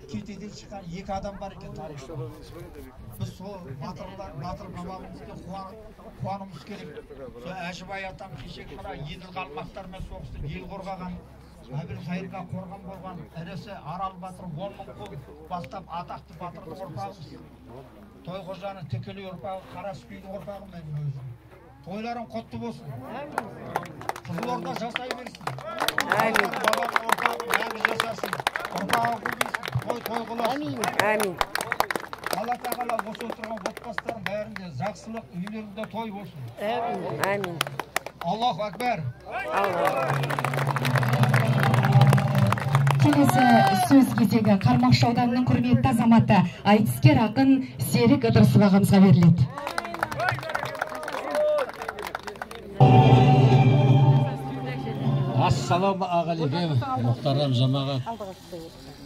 Кетеден шыққан екі адам бар екен тарихта. Біз сол батырлар, батыр бабамызды қуануымыз керек. Сол Әжібай атам кешегі мына Еділ қалмақтармен соғысып ел қорғаған, Әбілқайырға қорған болған інісі Арал батыр 10 мың қол бастап атақты батырдың ұрпағымыз. Тойқожаның тікелей ұрпағы, Қараспидің ұрпағы менің өзім. Тойларың құтты болсын. Қызылорда жасай берсін. Әмин. Бабамның ұрпағы мәңгі жасасын. Ұрпағы көбейсін. Той той қыласын. Әмин. Алла тағала осы отырған отбасылардың бәрінде жақсылық, үйлерінде той болсын. Әмин. Аллаху акбар. Келесі сөз кезегі Қармақшы ауданының құрметті азаматы, айтыскер ақын Серік Ыдырысов ағамызға беріледі. Ассалаумағалейкум, мұхтарам жамағат.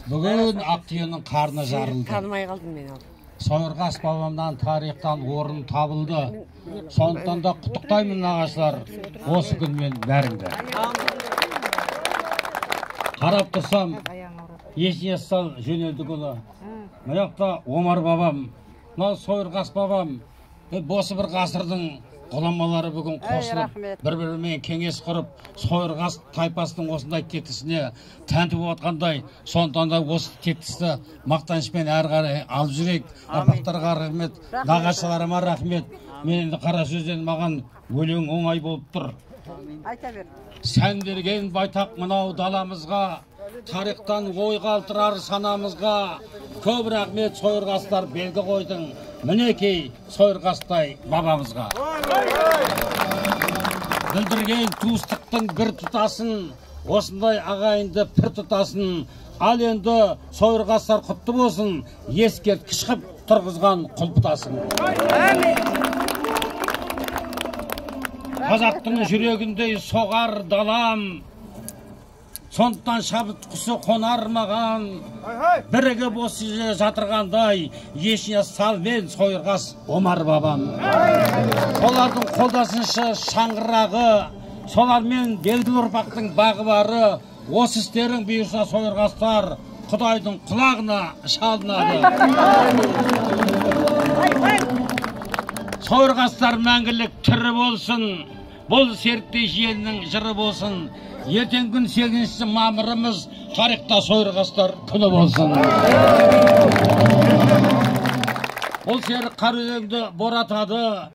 Бүгін Ақтүйенің қарны жарылды. Танымай қалдым мен. Сойырғас бабамнан тарихтан орын табылды. Сондықтан да құттықтаймын нағашылар осы күнмен бәріңді. Қарап тұрсам, есіне сал жөнелдік ұлы. Мына жақта Омар бабам, мына Сойырғас бабам, осы бір ғасырдың ғұламалары бүгін қосылып, бір-бірімен кеңес құрып, Сойырғас тайпасының осындай тектісіне тәнті болып жатқандай, сондықтан да осы тектісті мақтанышпен әрі қарай алып жүрейік. Ұрпақтарға рахмет, нағашыларыма рахмет. Мен енді қара сөзден маған өлең оңай болып тұр. Айта бер. Сән берген байтақ мынау даламызға, тарихтан ой қалтырар санамызға. Көп рахмет, Сойырғастар, белгі қойдың. Мінекей Сойырғастай бабамызға. Білдірген туыстықтың бір тұтасын, осындай ағайынды пір тұтасын. Ал енді Сойырғастар құтты болсын, ескерткіш қып тұрғызған құлпытасын. Қазақтың жүрегіндей соғар далам, сондықтан шабыт құсы қонар маған. Бірігіп осы жерде жатырғандай, Есіне салмен Сойырғас Омар бабам. Солардың қолдасыншы шаңырағы, солармен белгілі ұрпақтың бағы бары. Осы істерің бұйырса Сойырғастар Құдайдың құлағына шалынады. Сойырғастар мәңгілік тірі болсын, бұл серіктей жиеннің жыры болсын. Ертең күн 8 мамырымыз тарихта Сойырғастар күні болсын. Бұл серік Қараөзенді боратады.